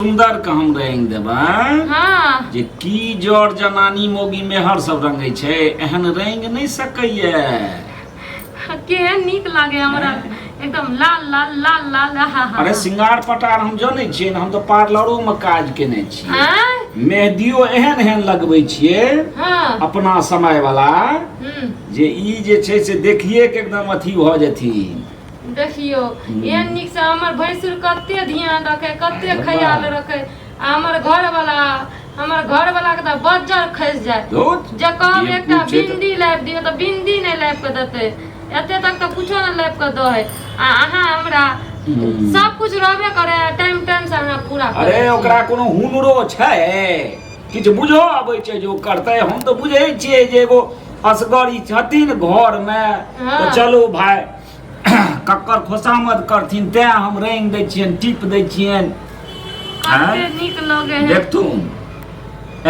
सुंदर के हम रंग देबै हाँ जे की जर जनानी मोगी मेहर सब रंगै छै एहन रंग नहि सकैया। केहन नीक लागे हमरा, एकदम लाल लाल लाल लाल। हा हा। अरे सिंगार पटार हम जनै छियै ने, हम तऽ पार्लरो मे काज केने छियै। आँय? मेहदियो एहन एहन लगबै छियै अपना समय वाला जे ई जे छै से देखिए के एकदम अथी भऽ जेथिन। देखियो एहन नीक से हमर भैंसुर कते ध्यान रखे, कते अरे ख्याल वाह। रखे। आ हमर घर वाला, हमर घर वाला के तऽ बज्जर खसि जाय धुत, जे कहब जे एकटा पूछे तऽ- बिंदी लाबि दियौ तऽ बिंदी नहि लाबि कऽ देतै। एते तक तऽ कुछो नहि लाबि कऽ दै। आ अहाँ हमरा सब कुछ रहबे करे, टाइम टाइम से अहाँ पूरा करै अरे छी। ओकरा कोनो हुनरो छै? किछु बुझो अबै छै जे ओ करतै? हम तऽ बुझै छियै जे एगो असगर ई छथिन घरमे तऽ चलू भाय कक्कर खोसामद करथिन, तें हम रंग दै छियनि, टिप दै छियनि। कते नीक लगे है। देखथुन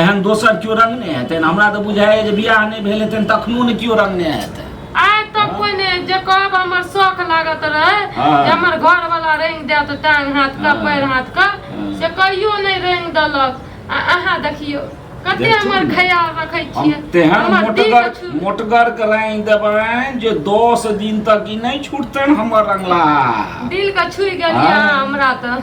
एहन दोसर केओ रंगने हेतनि? हमरा तऽ बुझाइए जे बियाह नहि भेल हेतनि तखनो ने केओ रंगने हेतनि। आइ तक कोई नहि। जे कहब हमर शौख लागत रहे जे हमर घर वाला रंग देत टांग हाथ के, पैर हाथ के, से कहियो नहि रंग देलक। आ अहाँ देखियो कते देखथुन हमर ने। ख्याल रखै हम छियै। तेहन हमर दिल मोटगर के छू- मोटगर के रंग देबनि जे 10 दिन तक ई नहि छूटतनि हमर रंगला। दिल के छुइ गेलियै अहाँ हमरा तऽ।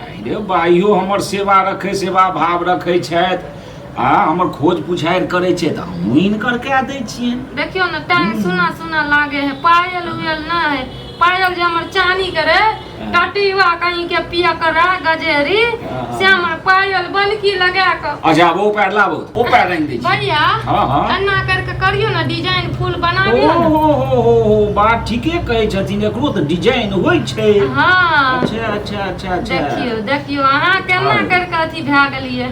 अरे बाइयो हमर सेवा रखै, सेवा भाव रखै छथि आ हमर खोज पुछारि करै छै तऽ हमहूँ हिनकर कए दै छियनि। देखियौ ने टांग सुना सुना लागे है, पायल उयल ना है। पायल जे हमर चानी के रहे, टटीवा कहीं के पिया कर रहा गजेरी से हमर पायल बनकी लगा के। अच्छा आब ओ पैर लाबो, ओ पैर रंग दै छी। भैया हाँ हाँ एना करके करियौ ने, डिजाइन फूल ओ बनाबियौ ने। हो हो हो हो, बात ठीके कहै छथिन, एकरो तऽ डिजाइन होइ छै। हाँ। अच्छा अच्छा अच्छा अच्छा। देखियौ देखियौ अहाँ केना अरे। करके अथी भए गेलियै।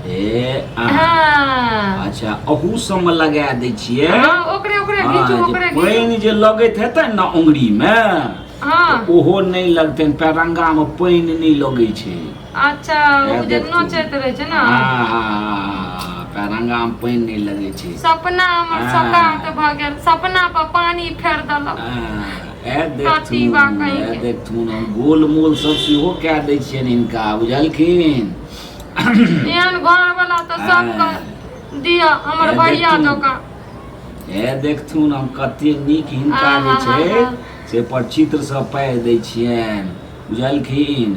ए अहाँ हाँ। अच्छा अहू सबमे लगा दै छियै। हाँ, ओकरे ओकरे हाँ, घीचू, जे ओकरे घीचू। पानि जे लगैत हेतै ने उंगरी मे ओहो नहि लगतनि। पैरंगा मे पानि नहि लगै छै। अच्छा ए ओ जे देखथुन। नोचैत रहै छै ने। हाँ, पैरंगा मे पानि नहि लगै छै। सपना हमर साकार तऽ भऽ गेल, सपना पर पानी फेर देलक। हाँ, ए कतीबा देखथुन, कहीं ए के। देखथुन, हम गोल मोल सब सेहो कए दै छियनि हिनका, बुझलखिन? एहन घर वाला तऽ सबके दिअ हमर ए भैया देखथुन। जकाँ। ए देखथुन हम कते नीक हिनका जे छै से पर चित्र सब पारि दै छियनि, बुझलखिन?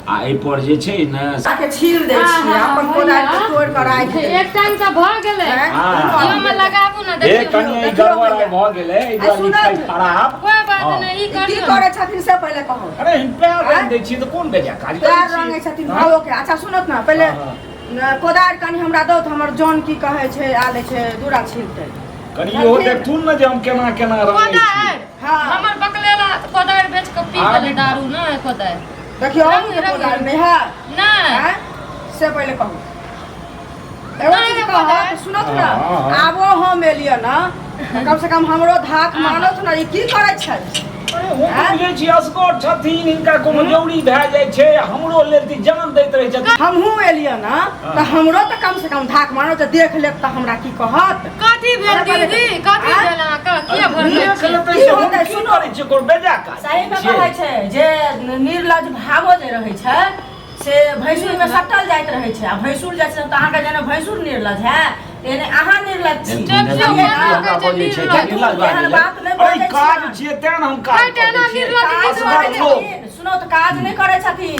आ एहि पर जे छै ने के छील दै छियै, अपन कोदारि के तोड़ि कऽ राखि दै। एक टाइम तऽ भऽ गेलै, इहोमे लगाबू ने। ए देखियौ कनि ई देखियौ गड़बड़ भैया। भऽ गेलै, एहि दुआरे सुनऽ लिखाइ ने। खराब। कोई बात नहि, ई की करियौ। करै छथिन से पहिले कहू। अरे हम पैर रंग दै छियै तऽ कोन बेजा काज करै पैर छियै? रंगै छथिन भावो के। अच्छा सुनत ने, पहिले हाँ। कोदारि कनि हमरा दौ तऽ हमर जन की कहै छै आलै छै दूरा छीलतै। कनि इहो देखथुन ने जे हम केना केना रंगै छियै। कोदारि हमर बकलेला कोदारि बेच कऽ पी गेलै दारू। नहि कोदारि देखियौ रंग- रंग- कोदारि नहि है। नहि। आँय? से पहिले कहू। एगो नहि चीज रे कहत कोदारि। सुनत ने, हाँ, हाँ। आबो हम एलियै ने तऽ कम से कम हमरो धाक मानत ने, ई की करै छै? अरे हम तऽ बुझै छी असगर छथिन, हिनका कोनो जरूरी भए जाइ छै हमरो लेल तऽ जान दैत रहै छथिन। हमहूँ एलियै ने तऽ हमरो तऽ कम से कम धाक मानत, तऽ देख लेत तऽ हमरा की कहत? कथी भेल अरे पहिले- दीदी, कथी आँय? भेल अहाँके? किया भड़कै देख छियै? लेतै की से हम होतै? की सुनू। करै छियै, कोनो बेजा काज सही में छियै? कहै छै जे निर्लज भावो जे रहै छै से भैंसुर में सटल जाइत रहै छै। आ भैंसुर जाइ छै तऽ अहाँके जेना भैंसुर निर्लज है तेने अहाँ निर्लज छी। देखियौ, निर्लज अहाँ हमरा कहै छै बजै छै, निर्लज। निर्लज बाजै एहन छै। बात नहि अरे बजै काज छियै। छियै तें ने हम काज हट, एना करै छियै। निर्लज काज नहि असगर करै लोक। छथिन, सुनो तऽ काज नहि करै छथिन।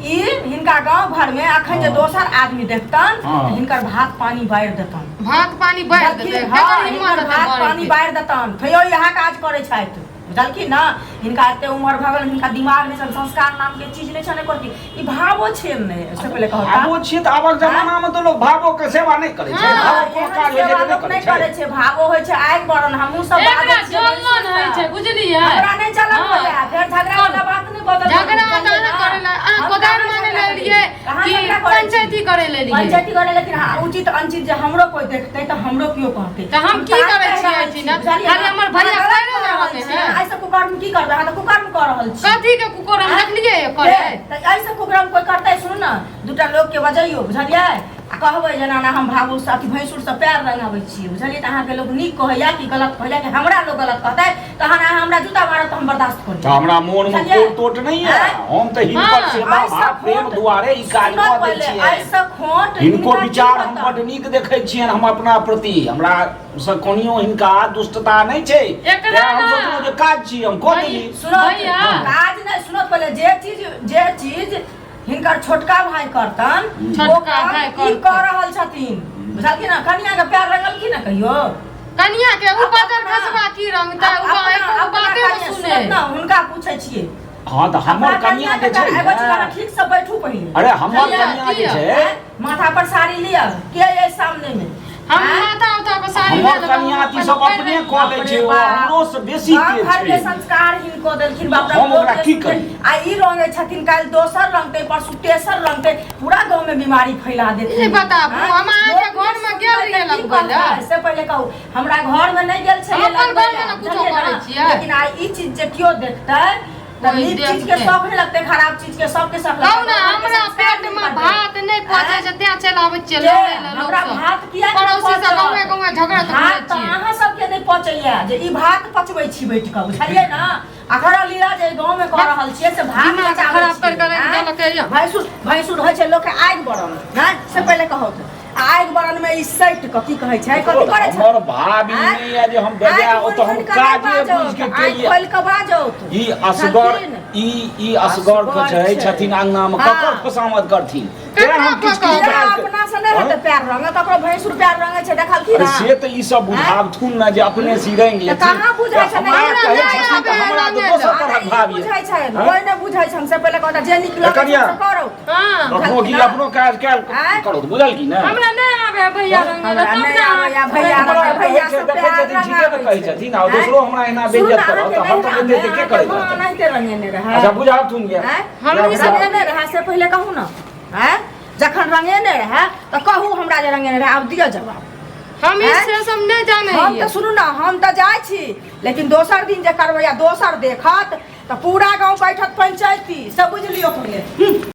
ई हिनका गांव घर में अखन जे दोसर आदमी देखतन तऽ हिनकर भात पानी बारि देतन। भात पानी बारि बुझलखिन? देतै? हँ, केकर हिम्मत हिनकर हेतै भात बारैके? पानी बारि देतन। फेरो इएह काज करै छथि, बुझलखिन ने? हिनका एते उमर भऽ गेल, हिनका दिमाग नहि छनि, संस्कार नाम के चीज नहि छनि एको रत्ती। ई भावो छै नहि, से पहिले कहू तऽ। भावो छियै तऽ आबक जमाना मे तऽ लोक भावो के सेवा नहि करै छै। भावो कोनो एहन काज होइ छै सेवा तऽ नहि लोक करै नहि छै। करै छै। भावो होइ छै आगि बरन, हमहूँ सब एकरा बाजै छियै जलन होइ छै, बुझलियै? हमरा नहि जलन होइया, फेर झगड़ा वाला बात नहि बदल। झगड़ा तऽ अहाँ करै लए, अहाँ कोदारि मानै लए एलियै कहाँ कि झगड़ा करै छी? पंचायती करै लए एलियै? पंचायती करै लेकिन हाँ, उचित अनुचित जे हमरो कोई देखतै तऽ हमरो केओ कहतै। तऽ हम की ताक करै कहि छियै रहल एहिठिना? छी, बुझलियै खाली ने? हमर भैया अहाँ गलत करै कऽ रहल रहल छी। है। एहि सब कुकर्म की करबै? अहाँ तऽ कुकर्म कऽ रहल छी। कथी के कुकर्म देखलियै करे? तऽ एहि सब कुकर्म कोई करतै? सुनू ने, दूटा लोक के बजैयो, बुझलियै? आ कहबै जेना ना हम भावुर से अथी भैंसुर से पैर रंगाबै छियै, बुझलियै? तऽ अहाँके लोक नीक कहैया कि गलत कहैया? कि हमरा लोक गलत कहतै तहन अहाँ हमरा जूता मारब तऽ हम बर्दाश्त कऽ तऽ लेब। हमरा मोन मे बुझलियै? कोइ टोट नहि है। आँय? हम तऽ हिनकर हाँ, सेवा आइसँ भाव प्रेम खोट दुआरे ई काज सुनत कऽ दै पहिले, छियै। आइसँ खोट हिनको हिनका की विचार हम बताउ? बड्ड नीक देखै छियनि। हम अपना प्रति हमरा से कनियो हिनका दुष्टता नहि छै। एकरा तें हम ना। सोचलहुँ जे काज छी, हम कऽ देली। सुनत भैया। काज नहि, सुनत पहिले। जे चीज हिनकर छोटका भाई करतन, ओ छोटका काम भाई ई करतन। कऽ रहल छथिन, बुझलखिन ने? कनिया के पैर रंगलखिन ने कहियो? कनिया के उ बजर खसबा की रंगतै? उ अपना एको बाते कनिया- ने सुने। सुनत ने, हुनका पूछै छियै। हँ, तऽ हमर अपना कनिया के जे छै पैर- एगो चीज ने, अहाँ ठीक से बैठू पहिले। अरे हमर किया, कनिया जे किया? छै, आँय? माथा पर साड़ी लिअ के अइ सामने मे? हम आँय? माथा उठा पर साड़ी हमर लऽ लेबै, कनिया हम तऽ ई सब अपन अपने पैर कऽ लै छै, ओ हमरो से बेसी गाँव तेज घर के छै। संस्कार हिनको देलखिन बाप रे। हम ओकरा लोक की जे करी? आ ई रंगे छथिन, काल्हि दोसर रंगते, परसू तेसर रंगते, पूरा गाँव में बीमारी फैला देथिन। ई बताबू, आँय? हम अहाँके लोक घरमे जे गेल रहियै सुनतै तऽ की लगबै लए? कहतै? से पहिले कहू, हमरा घर में नहि गेल छलियै हम अपन लगबै घरमे लए, ने कुछो बुझलियै करै ने? छियै। लेकिन आइ ई चीज जे केओ देखतै तऽ कोइ नीक चीज के देखतै। शौक नहि लगतै, खराब चीज के सबके शौक कहू लगतै। ने, गाँव घरके हमरा संस्कार पेट नहि मे करतै। भात नहि पचै छै, तें चलि आबै छियै के? लड़ै लए लोक हमरा सब। भात किया नहि पड़ोसी सब पचत? गाँवे गाँवे झगड़ा तऽ भात करै तऽ छियै। अहाँ सबके नहि पचैया जे ई भात पचबै छी बैठ कऽ, बुझलियै ने? अखरा लीला जे गाँव में कऽ रहल छियै से भात दिमाग पचाबै खराब छियै, करि कऽ राखि आँय? देलकै यऽ। भैंसुर भैंसुर होइ छै लोक के आगि बरन नहि, से पहिले कहू तऽ। आ आगि बरन में ई सटि कऽ की कहै छै, कथी करै छै? हमर भाभी आँय? नहि यऽ जे हम बेजाय आँखि ओ तऽ हम खोलि कऽ नहि काजे बाजत, बुझि के आँखि केलियै। खोलि कऽ बाजत। ई असगर बुझलखिन? ई असगर के असगर छै छै। छथिन अंगना मे, हाँ। ककर खुशामद करथिन? तें हम किछु किछु किया काज अपना से नहि हेतै पैर रंग? ककरो भैंसुर पैर रंगै छै देखलखिन? अरे से तऽ ई सब बुझाबथुन ने जे अपने से रंग तऽ लेथिन। कहाँ बुझै छै? हमरा हमरा कहै नहि छथिन तऽ आबै हमरा तऽ रंगै दोसर लए। तरहक ई भाव यऽ। बुझै छै हाँ? कोइ नहि बुझै छै। हमसे पहिले कहता जे नीक लगै छै कनिया। से करू। हाँ। कखनो की अपनो काज कयल आँय? करू, बुझल की ने? हमरा नहि आबै है भैया रंगै लए, हमरा तब नहि ने आबैया अहाँ- भैया हमरा रंगै, कहै भैया छै, सब देखै प्यार छथिन, ठीके ने रंगाबै कहै छै। छथिन। आ दोसरो हमरा एना सुनू बेइज्जत ने, करत तऽ हम तऽ अहाँके एते के करैत माँ रहतै? एनाहिते रंगेने रहै। अच्छा, बुझाबथुन गे। आँय? हम ई सब रंगेने रहै से पहिले कहू ने। आँय? जखन रंगेने रहै तऽ कहू हमरा जे रंगेने रहै। आब दिअ जवाब। हम ई आँय? से सब नहि जानै हम हियै। तऽ सुनू ने, हम तऽ जाइ छी, लेकिन दोसर दिन जे करबै आ दोसर देखत तऽ पूरा गाँव बैठत पंचायती सब, बुझि लियौ पहिले।